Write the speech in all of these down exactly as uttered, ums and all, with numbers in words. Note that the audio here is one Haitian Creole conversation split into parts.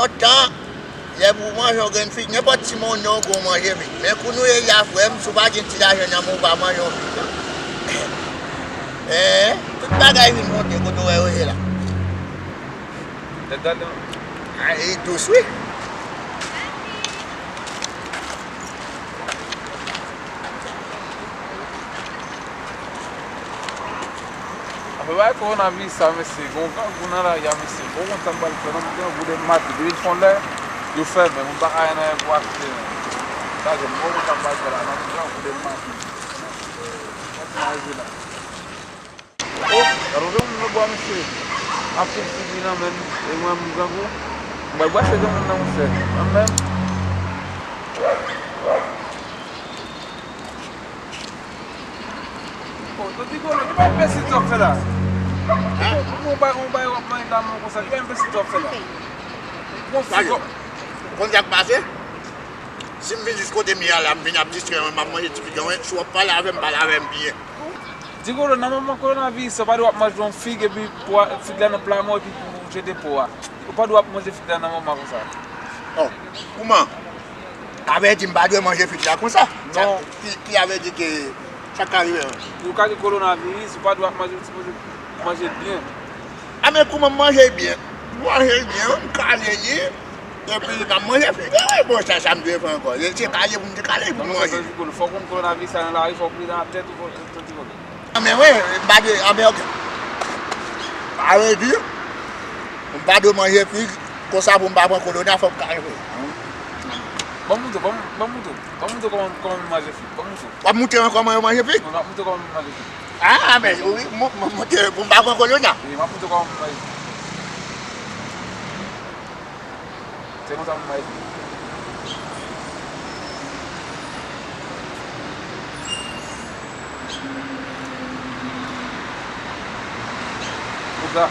Lontan, lè pou w manje yon grenn fig, nenpòt ti monnen w gen w manje fig. Men kou nou ye la, frè m, si w pa gen ti lajan nan men w, ou pa manje yon fig. Hein? Tout bagay vin monte kote w wè yo ye la. Tèt gade. Ah, e dous, wi. Apre bagay kowonaviris sa, mesye, gen yon grangou nan lari a, mesye. M poko konn sa m pral fè, non, m gen yon gwo de maten. Depi l fè yon lè, yo fèmen, moun pa ka al nan rèk pou achte, non. Sa, m poko konn sa m pral fè la, non, m gen yon gwo de maten. Sa k rive la. Oh, gade yon moun nan bwa, mesye. Anpil figi nan men l, e mwen, m grangou. M pral brase gen moun nan, monchè. Mwen menm. Oh, Don Digolo, ki pa enbesil sa w ap fè la? Hein? Ou bay, ou bay w ap manje la, men konsa, ki pa enbesil sa w ap fè la? Bon, sa yo. Ou konn sa k pase? Si m vin jis kote m ye a la, m vin ap distrè mwen, m ap manje ti pikan, wi. Si w ap pale avè m, pale avè m byen. Digolo, nan moman kowonaviris, ou pa dwe ap manje yon fig epi po a, fig la nan pla mwen epi pou jete po a. Ou pa dwe ap manje fig la nan moman konsa. Oh, kouman? Sa vle di m pa dwe manje fig la konsa? Non. Ki, ki sa vle di ke sa ka rive menm? Yo ka gen kowonaviris, ou pa dwe ap manje, manje, manje byen. A men kouman m manje byen? M manje byen, m kale li. Epi m ap manje figi, wi, bon, sa, sa m dwe fè ankò? Se kale pou m te kale pou m manje. Fò w konn kowonaviris la nan lari, fò w pridan ak tèt ou, fò w konn kowonaviris. A men wi, m pa dwe, a men ok. Sa vle di, m pa dwe manje figi, konsa pou m pa pran kowona, fò m kale figi. Ban m montre w, ban m, ban m montre w, ban m montre w kòman, kòman m manje figi, ban m montre w. W ap montre mwen kòman yo manje figi? Non, m ap montre w kòman m manje figi. Ah, men, wi, m, m, montre pou m pa pran kowona. Wi, m ap montre w kòman m manje figi. Se konsa m manje. Konsa.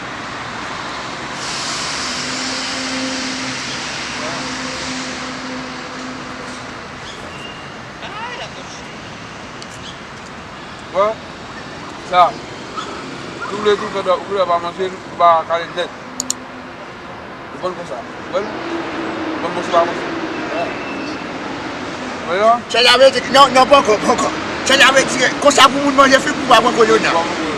Bon, sa. Tou vle tou fè dwa, ou vle pa manje, ou pa kale nèt. Ou konn konsa. Ou konn? Ou konn manje pa manje. Wè yo? Sa vle di, non, non, poko, poko. Sa vle di, konsa pou moun manje fig pou pa pran kowona.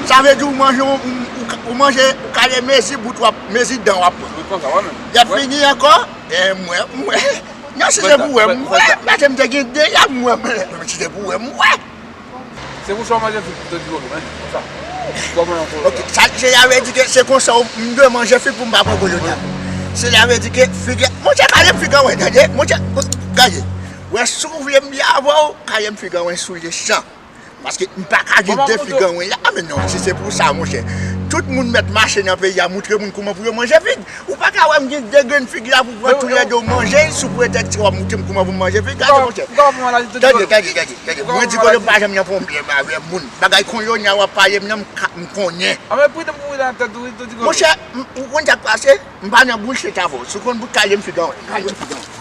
Sa vle di ou manje, ou, ou, ou manje, ou kale mezi bout w ap, mezi dan w ap pran. Wi, konsa, wè menm. Lè fini ankò, e mwen, mwen. Non, si se pou wè, mwen, paske m te gen de lab, mwen, men, si se pou wè, mwen. Se pou sa w manje fig pou te di w men, konsa. Kòman yon kowona? Ok, sa, se sa vle di ke se konsa w, m dwe manje fig pou m pa pran kowona. Se sa vle di ke fig, monchè, kale m fig an wen, tande, monchè, gade. Wè, si w vle m byen avè w, kale m fig an wen sou le chan. Paske m pa ka gen de fig an wen la, men non, si se pou sa, monchè. Tout moun mèt mache nan peyi a, montre moun kouman pou yo manje fig. Ou pa ka wè m gen de grenn fig la pou pran toulède w manje l sou pretèks ke w ap montre m kouman pou m manje fig. Gade, monchè. Tande, tande, tande, tande. Mwen di ke yo pa janm nan pwoblèm avè moun. Bagay kowona w ap pale m nan, m ka, m konnen. Monchè, m, ou konn sa k pase? M pa nan bullshit avè w. Si w konn bout kale m fig an wen. Kale m fig an wen.